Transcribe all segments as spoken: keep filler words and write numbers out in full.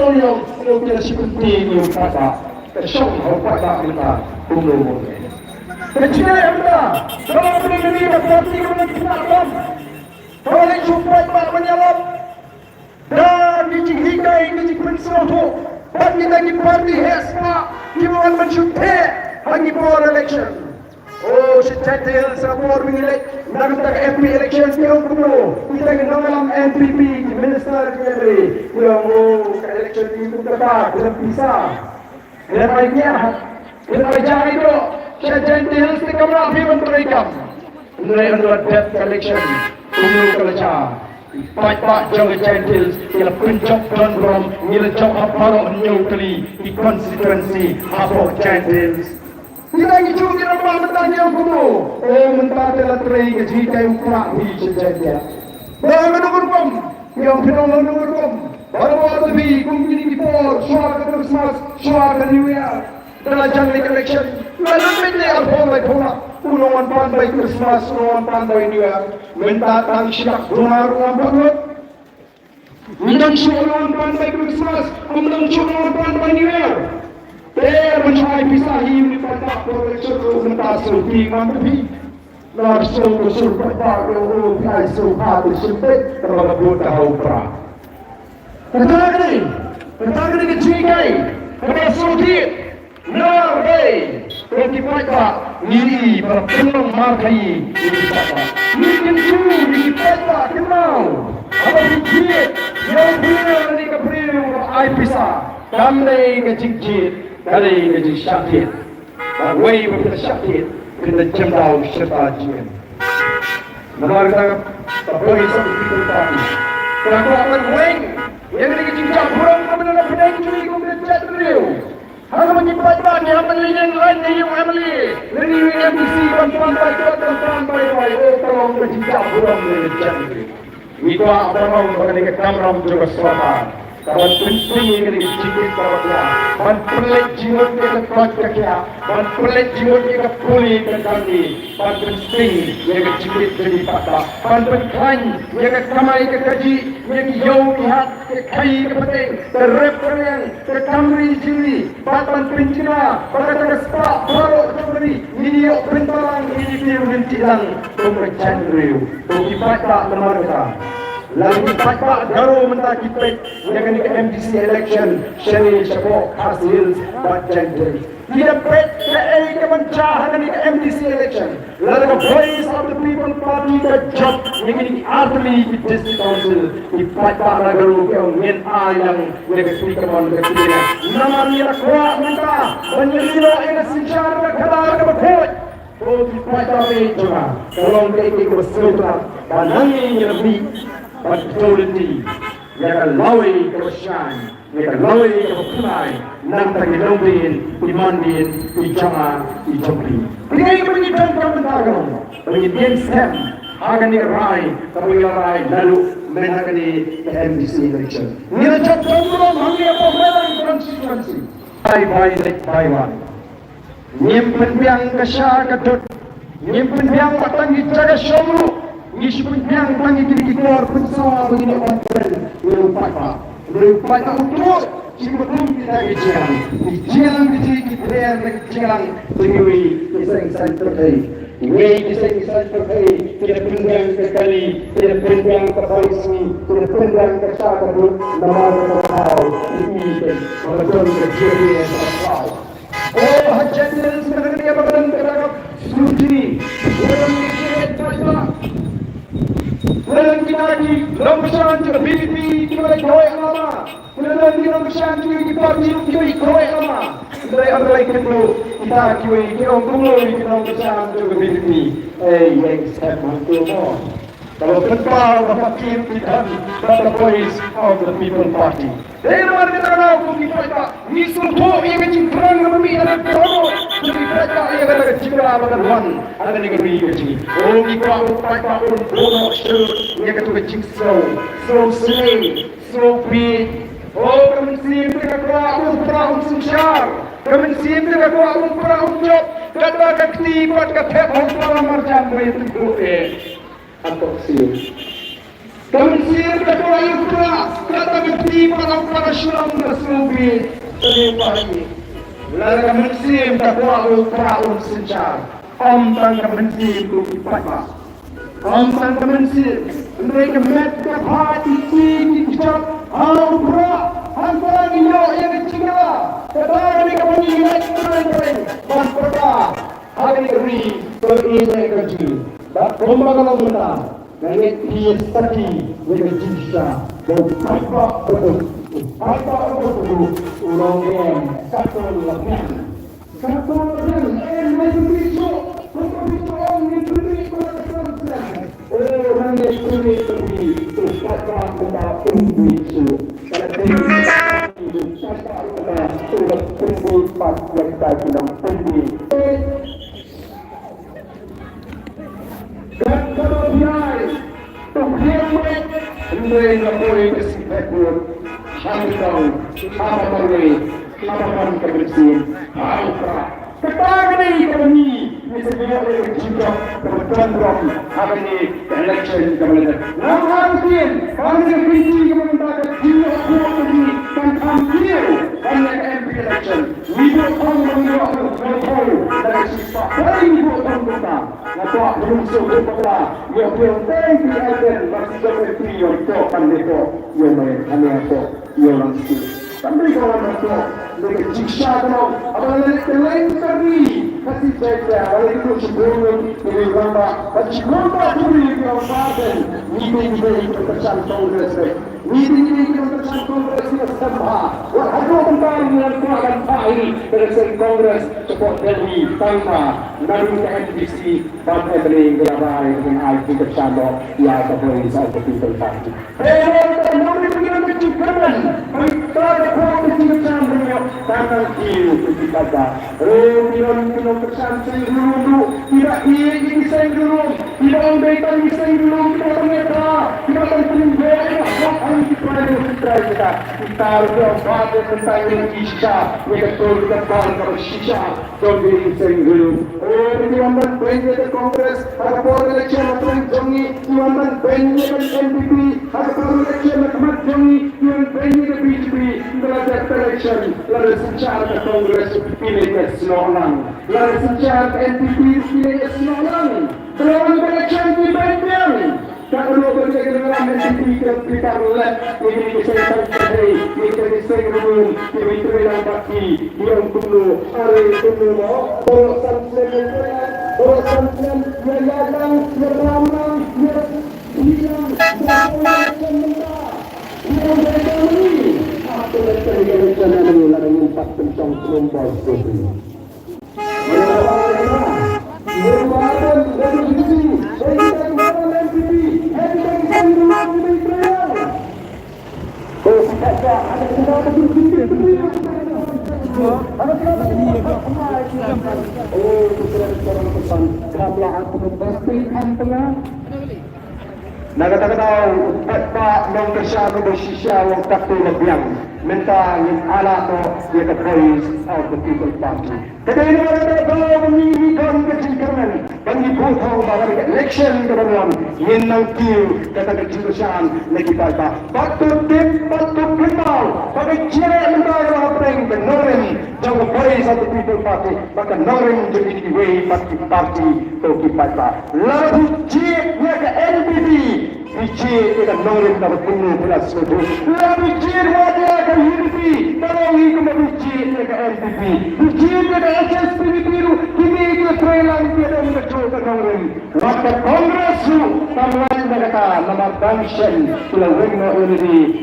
Ïa u, ïa u, ïa u, ïa u, ïa u paidbah. Ka shong ha u paidbah mynta kumno mo. Ka jingïaleh mynta, ka long ba mynta ka party ka long ka paidbah. Ka long ka paidbah ban ïalap. Da ki jinghikai, ki jingpynsngewthuh bad kita ki party heh spah kiba wan ban shu theh ha ki por election. Oh, sha Jaintia Hills ha por ba ngi leit na kata ka M P election ki ong kumno, kita ki nongïalam N P P, ki minister, ki M L A, ki ong, oh, ka election ki kum kata, ki dang pisa. Ki dang ai ngiah, ki dang ai jai doh. Sha Jaintia Hills te kam lah phi ban trei kam. Hynrei ynda la dep ka election, kumno ka la jia. Paidbah jong ka Jaintia Hills ki la pynjop don burom, ngi la jop ha baroh hynñiew tylli ki constituency hapoh Jaintia Hills. Kita ki jong ki rangbah mynta ki ong kumno. Oh, mynta te la trei ka jinghikai u Prah hi sha Jaintia. Ba ka dei rukom, ki ong phi ong ka dei rukom. Ba ka dei phi kum kine ki por shuwa ka Christmas, shuwa ka New Year. Da la jia ka election, la lut beit ne arphew laiphew lak. U nongwan pan bai Christmas, u nongwan pan bai New Year. Mynta tang shi lak dolar u nongwan pan lut. Ym don shuh u nongwan pan bai Christmas, ym don shuh u nongwan pan bai New Year. Te ban shu ai pisa hi uni paidbah por election ruh mynta shu phi ngam phi. Nar shu ka sur paidbah ruh u phi ai shu ha te shu te, kaba ka vote ka ha u Prah. Kata ka dei, kata ka dei ka jinghikai kaba sngewthiah. Nalor dei, ko ki paidbah, ngi i ba la pynlong markhai ïa ki paidbah. Ngi kyntu ïa ki paidbah kynmaw, haba phi jied ïa u briew lane ka briew ba ai pisa, kam dei ka jingjied, ka dei ka jingshah thied. Bad wei ba phi la shah thied, phin da jem daw shirta jingim. Namar kata ka Voice of the People Party ka kwah ban weng ïa kane ka jingjah burom kaba la pyneng jong ngi kum ka jaitbynriew. Ha kaba ngi paidbah ngi hap ban lyngngoh ïa u M L A lane ïa u M D C ban pan bai, ban pan bai bai. Oh, ka long ka jingjah burom ïa ka jaitbynriew. Ngi kwah ban ong ba kane ka kamram jong ka sorkar ka ban pynsting ïa kane ka jingkit kaba kwah, ban pynleit jingmut ïa ka koit ka khiah, ban pynleit jingmut ïa ka pule ka kane, ban pynsting ïa ka jingkit jong ki paidbah, ban pynkhlaiñ ïa ka kamai ka kajih, ïa ki ïew ki hat, ka khaii ka pateng, ka rep ka riang, ka kam ri jong ngi, bad ban pynjynjar ba kata ka spah baroh jong ngi ngin ïoh bynta lang, ngin ïoh lynti lang kum ka jaitbynriew. Ko ki paidbah, namar kata la ki paidbah Garo mynta ki peit ïa kane ka M D C election shane shapoh Khasi Hills bad Jaintia Hills. Ki da peit kaei kaban jia ha kane ka M D C election. Lada ka Voice of the People Party ka jop ïa kine ki artylli ki District Council, ki paidbah na Garo ki ong ngin ai lang ïa ka kti kamon ka kti kynja. Namar ngi la kwah mynta ban ïa lyoh ïa ka synshar ka khadar kaba khuid. Ko ki paidbah jong nga, ka long kaei kaei kaba sngewtynnat ba nangne ngi la mih ban kdew lynti ïa ka lawei kaba shai, ïa ka lawei kaba khlaiñ na ka bynta ki nongdien, ki mandien, ki jong nga, ki jong phi. Kaei kaba ngi donkam mynta ka long ba ngin ïeng skhem ha kane ka rai kaba ngi la rai naduh mynta kane ka M D C election. Ngi la jop jop burom hangne hapoh Mairang constituency. Bye bye, leit bye bye. Ngim pynbiang ka sha ka dud. Ngim pynbiang ba tang ki jaka shong ruh. Ngi shu pynbiang tang ki kine ki kor pynsawa ba ngin ïoh ban kren ïa u paidbah. Hynrei u paidbah u tuh sha kaba kum kita ki jingïalang. Ki jingïalang ki jingïalang ki jingïalang jong kiwei ki seng saiñ pyrthei. Kiwei ki seng saiñ pyrthei ki da pynbiang ka kali, ki da pynbiang ka policy, ki da pynbiang ka sha ka dud. Namar kata ka daw ki i ka ba don ka jingïalang ka ba thaw. Oh, ha Jaintia Hills na ka ri ba ka don ka da ka scrutiny. Ka don ka jingïalang ka ba. Ka don kita ki nongkyrshan jong ka B J P kiba la khoi lama. Ka don ki nongkyrshan jong ki party kiba la khoi lama. Hynrei ynda la ïakynduh kita kiwei ki ong kumno ïa ki nongkyrshan jong ka B J P. Ei, ïeng step hangto mo. Kaba pynpaw ba ka kim ki dang bad ka Voice of the People Party. Dei namar kata ka daw ko ki paidbah ngi sngewthuh ïa ka jingthrang kaba mih na ka baroh jong ki paidbah ïa kata ka jingkylla ba kan wan ha kane ka ri ka jong ngi. Ko ki kwah u paidbah un buh noh shuh ïa kata ka jingsngew, sngew sngewsih, sngew bieit. Ko ka mynsiem te ka kwah u Prah un synshar, ka mynsiem te ka kwah u Prah un jop katba ka kti pat ka thep ha u para marjan ba ïatynguh eh. Hapoh Siu. Ka mynsiem ka kwah ïa u Prah, kata ka kti pat ha u para shnong ka Lada ka mynsiem ka kwah u prah un synshar. Ym tang ka mynsiem ko ki paidbah. Ym tang ka mynsiem. Hynrei ka met ka phad ki kti ki kjat ha u prah. Hangta ngi ïoh ïa ka jingïalang. Kata ka dei kaba ngi ngeit kyrpang ban pyrta ha kane ka ri. Ka ri ne ka jingïalang. Bad kumba ka long mynta. Nga ngeit phi ïa sakhi ïa ka jingshisha ba u paidbah u paidbah u paidbah u long em. Katto la biang, katto la biang. Em, ngi pynbieit shuh, ngi pynbieit shuh, ngi pynbieit shuh. O, ngi pynbieit shuh, u paidbah u paidbah u pynbieit shuh. Ka la biang u paidbah u paidbah u la pynbieit pat ïa kita ki nongpynbieit. Kat kaba biang, to biang beit, hynrei nga poi ka siphet bud, ha Myntong, ha Marwei, ha Ban ka Mynsiem, ha u Prah. Kata ka dei kaba ngi, ngi sa ïoh ïa ka jingïoh kaba don burom ha kane ka election kaba la dep. Nga ong ha ka ktien, ha kane ka kynti kaba mynta ka jingïoh vote ka jong ngi kan kham kiew ban ïa ka M P election. Ngi buh thong ba ngi ïoh ban thong da ka shispah. Balei ngi buh thong kumta? Nga kwah ba ngi shu buh bakla ïa u Bill Teng P L N ba shi jong ki ïoh tok ban ïoh tok ïoh mai hangne tok ïoh lang sku. Tang dei ka wan tok da ka jingshisha ka long haba la leit kylleng ka ri ka shi jait ka ba la ïoh shu buh ngi ki rangbah ba shi rangbah ki ri ki ong ba ten ngi dei ngi dei ki kyrshan Congress. Ngi dei ngi dei ki nongkyrshan Congress ki la sdang bha. Wat haduh mynta ngi la kwah ban phah hi da ka seng Congress shapoh Delhi tang ba naduh ka M D C bad M L A ngi la rai ban ai jingkyrshan noh ïa ka Voice of the People Party. Hynrei ka nongrim ngi la mih jingkyrmen ba ita ka khot ka jingkyrshan ba ngi ïoh tang nangkiew ki paidbah. O, ki nong, ki nongkyrshan seng Ri Lum ruh kiba ïeit ïa ki seng Ri Lum. Kiba ong dei tang ki seng Ri Lum kiba tang ïa ka, kiba tang pynïoh ïa ka hok ha ki trai ki trai kita. Kita ruh ki ong ba dei tang ïa ki shisha, ïa ka tur ka par kaba shisha jong ki seng Ri Lum. O, ki wan ban beiñ ïa ka Congress ha ka por election hapdeng jong ngi, ki wan ban beiñ ïa ka N P P ha ka por election ha khmat jong ngi, ki wan beiñ ïa ka B J P. Ynda la dep election, lada synshar ka Congress, ki leit ïasnoh lang. Lada synshar ka N P P, ki leit ïasnoh lang. Ka long ka election ki beiñ biang. Ka long ka election ka long N P P ki bitar leh. Ki bitar leh. Ki bitar leh. Ki bitar leh. Ki bitar leh. Ki ong kumno, are kumno mo. Baroh san snem, baroh san snem, ïa ïaid lang, ïa bam lang, ïa ïaid lang. Baroh san snem mynta. Ïa ïaid lang. Ap to election, ïa election, ïa election, lada ngim pat pynshong snem bor. Na kata ka daw, u paidbah nongkyrshan uba shisha u ong katto la biang. Mynta ngin ailad noh ïa ka Voice of the People Party. Ka dei na kata ka daw ba ngi ngi don ka jingkyrmen ba ngi buh thong ba ha ka election kaba wan ngin nang kiew kata ka jingkyrshan na ki paidbah. Bad to tip bad to kynmaw ba ka jingeh mynta ka long hapdeng ka nongrim jong ka Voice of the People Party bad ka nongrim jong kiwei pat ki party to ki paidbah. Lada phi jied ïa ka N P P, phi jied ïa ka nongrim kaba kumno phi la sngewthuh. Lada phi jied wat ïa ka U D P, ka long hi kumba phi jied ïa ka N P P. Phi jied ïa ka H S P D P ruh, kine ki treilang ki don ka juh ka nongrim. Wat ka Congress ruh kam lait na kata, namar dang shen ki la weng noh ïa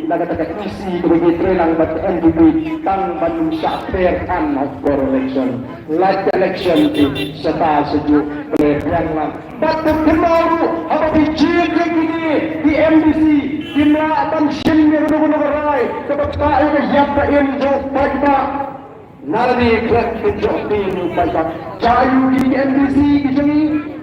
lade na kata ka E C kaba ki treilang bad ka N P P tang ban ym shah pher than ha ka por election. Lait ka election te shata sha juh, pynlong biang lang. Bad to kynmaw ruh haba phi jied ïa kine ki M D C, kim lah ban shim ïa kano kano ka rai kaba ktah ïa ka ïap ka im jong u paidbah. Nalade khlem pynjot phi ïa u paidbah. Jia ïa ki M D C ki jong ngi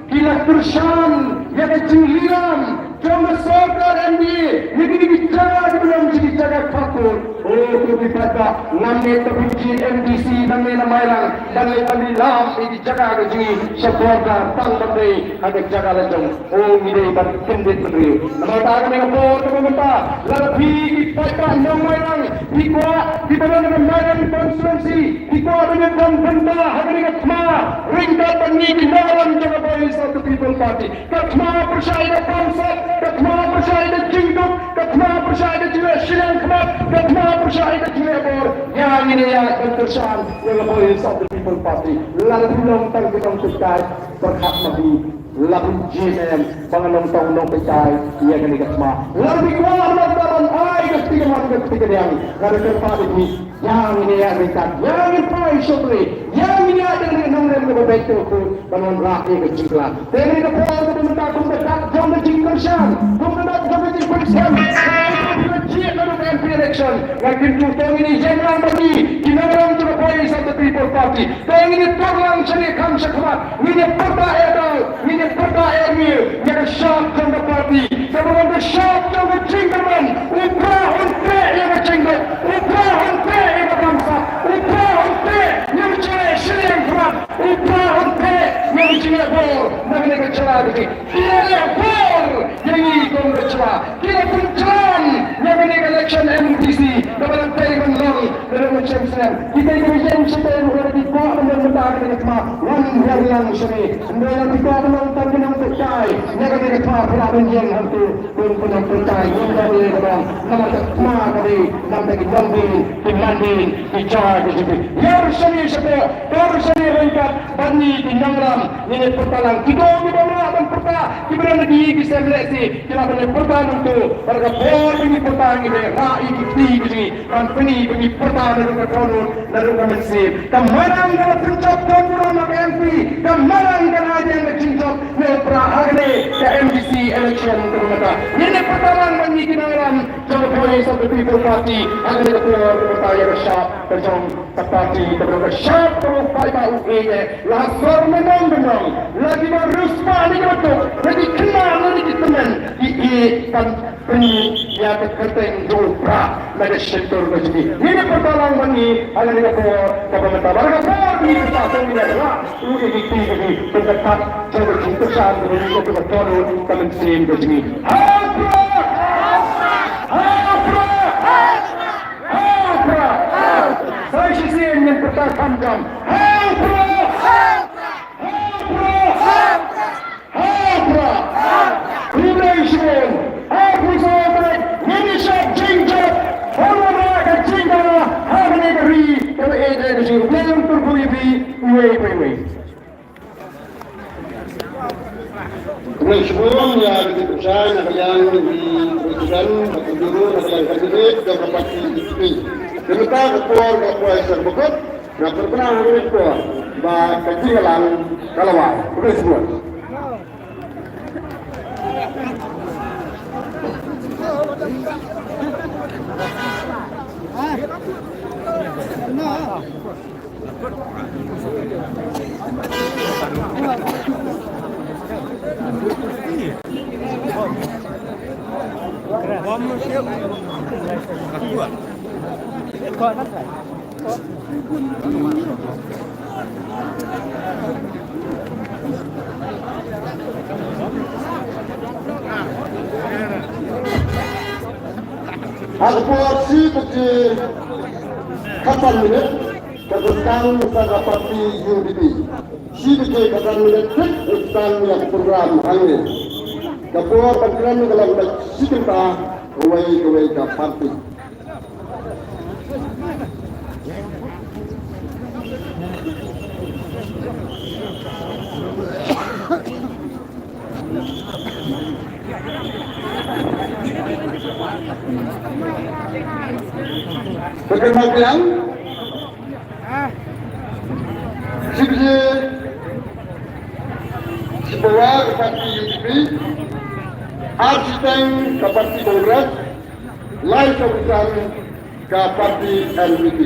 ki la kyrshan ïa ka jinglong jong ka sorkar M D A ïa kine ki jaka kiba long ki jaka khappud. O ko ki paidbah, ngam ngeit ba phin jied MDC nangne na Mairang ban leit ban ïalam ïa ki jaka ka jong ngi sha border tang ban dei ha ka jaka la jong. O ngi dei ban kyndit bynriew. Namar kata ha kane ka por kaba mynta, lada phi ki paidbah nong Mairang phi kwah, phi ba don ha Mairang constituency phi kwah ban ïadon bynta ha kane ka thma ryngkat bad ngi ki nongïalam jong ka Voice of the People Party. Ka thma pyrshah ïa ka bamsap, ka thma pyrshah ïa ka jingduk, ka thma pyrshah ïa ka jingleh shiliang khmat, ka thma pyrshah ïa ka jingleh bor. Ïa ngin ïa ban kyrshan ïa ka Voice of the People Party. Lada phi long tang ki nongpeitkai, pyrkhat ma phi, la phi jied ne em ba nga long tang nongpeitkai ïa kane ka thma. Lada phi kwah ban ai ka kti kamon ka kti kadiang, nga da kyrpad ïa phi. Ïa ngin ïa ryngkat, ïa ngin phai shongkri, ïa ngin ïa dang ïa nongrim kaba beit kaba khuid ban wanrah ïa ka jingkylla. Te kane ka por kaba mynta kum ka dak jong ka jingkyrshan, kum ka dak jong ka jingpynshem. Ka jied naduh ka M P election. Nga kyntu to ngin ïa ïeng lang bad ngi ki nongrim jong ka Voice of the People Party. To ngin ïa tur lang shane kham shakhmat. Ngin ïa pyrta ïa ka daw, ngin ïa pyrta ïa ka daw ïa ka shap jong ka party. Kaba long ka shap jong ka jingkyrmen. U Prah un treh ïa ka jingduk, u Prah un treh ïa ka bamsap, u Prah un treh ïa ka jingleh shiliang khmat, u Prah un treh ïa ka jingleh bor na kane ka jylla ka jong ngi. Ki la leh bor ïa ngi kum ka jylla. Ki la pynjlan ïa kane ka election MDC kaba la dei ban long. Ka dei ban shem snem. Kita kiba ïeng shatei ruh lada ki kwah ban long mynta ha kane ka thma, wan ïaryng lang shane. Hynrei lada ki kwah ban long tang ki nongpeitkai ïa kane ka thma, phi lah ban ïeng hangto ban, ban nongpeitkai. Ngim don ei ei ka long. Namar ka thma ka dei na bynta ki nongdien, ki mandien, ki jait ki jingpeit. Ïar shane shapoh, ïar shane ryngkat bad ngi ki nongïalam. Ngin ïa pyrta lang. Kito kiba ym lah ban pyrta, kiba don ha ki ïing ki sem lehse, ki lah ban ïa pyrta nangto. Bad ka por ba ngi pyrta ngi dei rah ïa ki kti ki jong ngi. Ban pyni ba ngi pyrta naduh ka dohnud, naduh ka mynsiem. Ka Mairang ka la pynjop don burom ha ka M P. Ka Mairang ka la ïeng ka jingjop ne u Prah ha kane ka MDC election kaba mynta. Ngin ïa pyrta lang bad ngi ki nongïalam jong ka Voice of the People Party ha kane ka por kaba mynta ïa ka shap ka jong ka party kaba dei ka shap kaba u paidbah u ïeit eh. La ha sor mynnong mynnong, la kiba riewspah ne kiba duk, la ki khynnah ne ki tymmen, ki ïeit ban pyni ïa ka kyrteng jong u Prah na ka shyntur ka jong ngi. Ngin ïa pyrta lang bad ngi ha kane ka por kaba mynta. Bad ha ka por ba ngi pyrta to ngin ïa rah ïa ki kti ka jong ngi kum ka dak jong ka jingkyrshan ka jong ngi, ka jong ka dohnud, ka mynsiem ka jong ngi. Ha u Prah! Ha u Prah! Ha u Prah! Sa shisien ngin pyrta khamtam. Ha u Prah! Ha u Prah! Ha u Prah! Khublei shibun. Ha u Prah, ngin ïa shad jingjop. Haba la ka jingdana ha kane ka ri kaba ïeit ka jong ngi. Khublei shibun ïa phi uwei pa uwei. Khublei shibun ïa ka jingpynshai na ka liang i President bad i Bureau na ka liang ka candidate jong ka party B J P. Te mynta ka por ka poi sha kaba kut, nga pynbna ha kane ka por ba ka jingïalang ka la wai. Khublei shibun. Ha ka por shi baje khatsan minit, ka dang tang sa ka party U D P. Shi baje khatsan minit thik ka dang ïa ka program hangne. Ka por ban kren ka long bad shi kynta kawei kawei ka party. Ka kynmaw biang, shi baje, shi bawa ka party U D P, ar shiteng ka party Congress, lai sawphew san ka party N P P.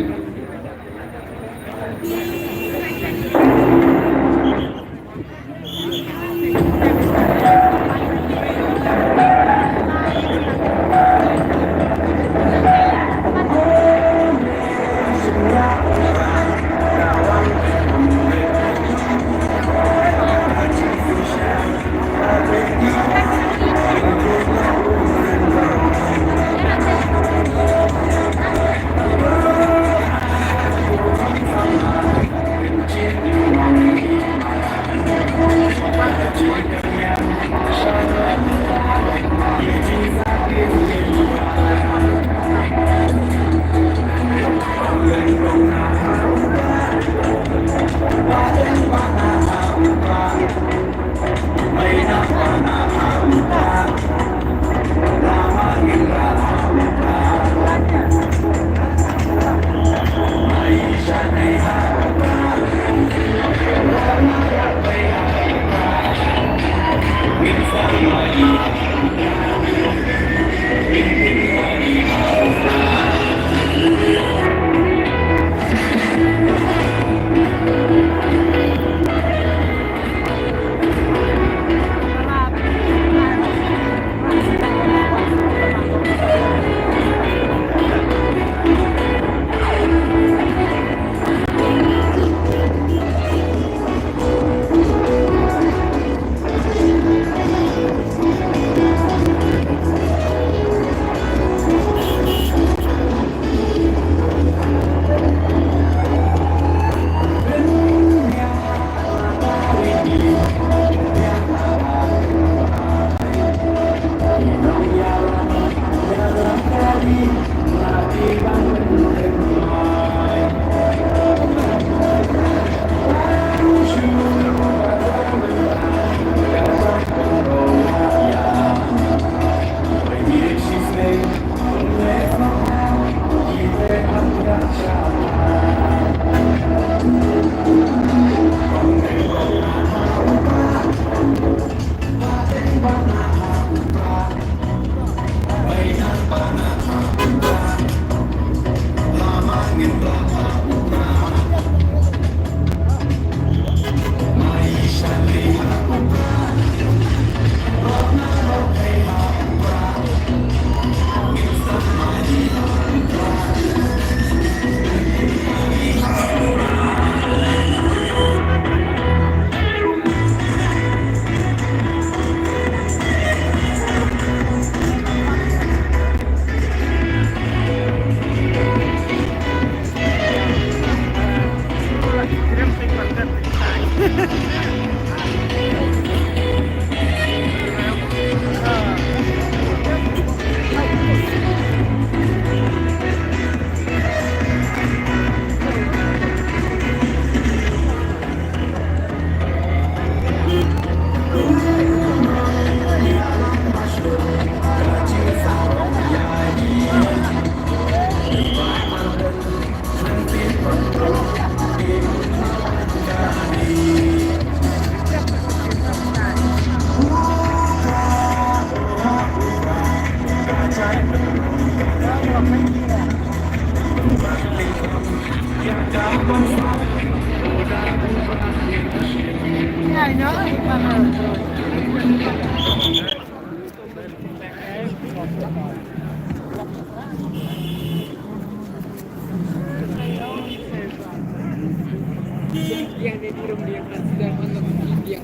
Yang dia burung dia kan sudah masuk dia.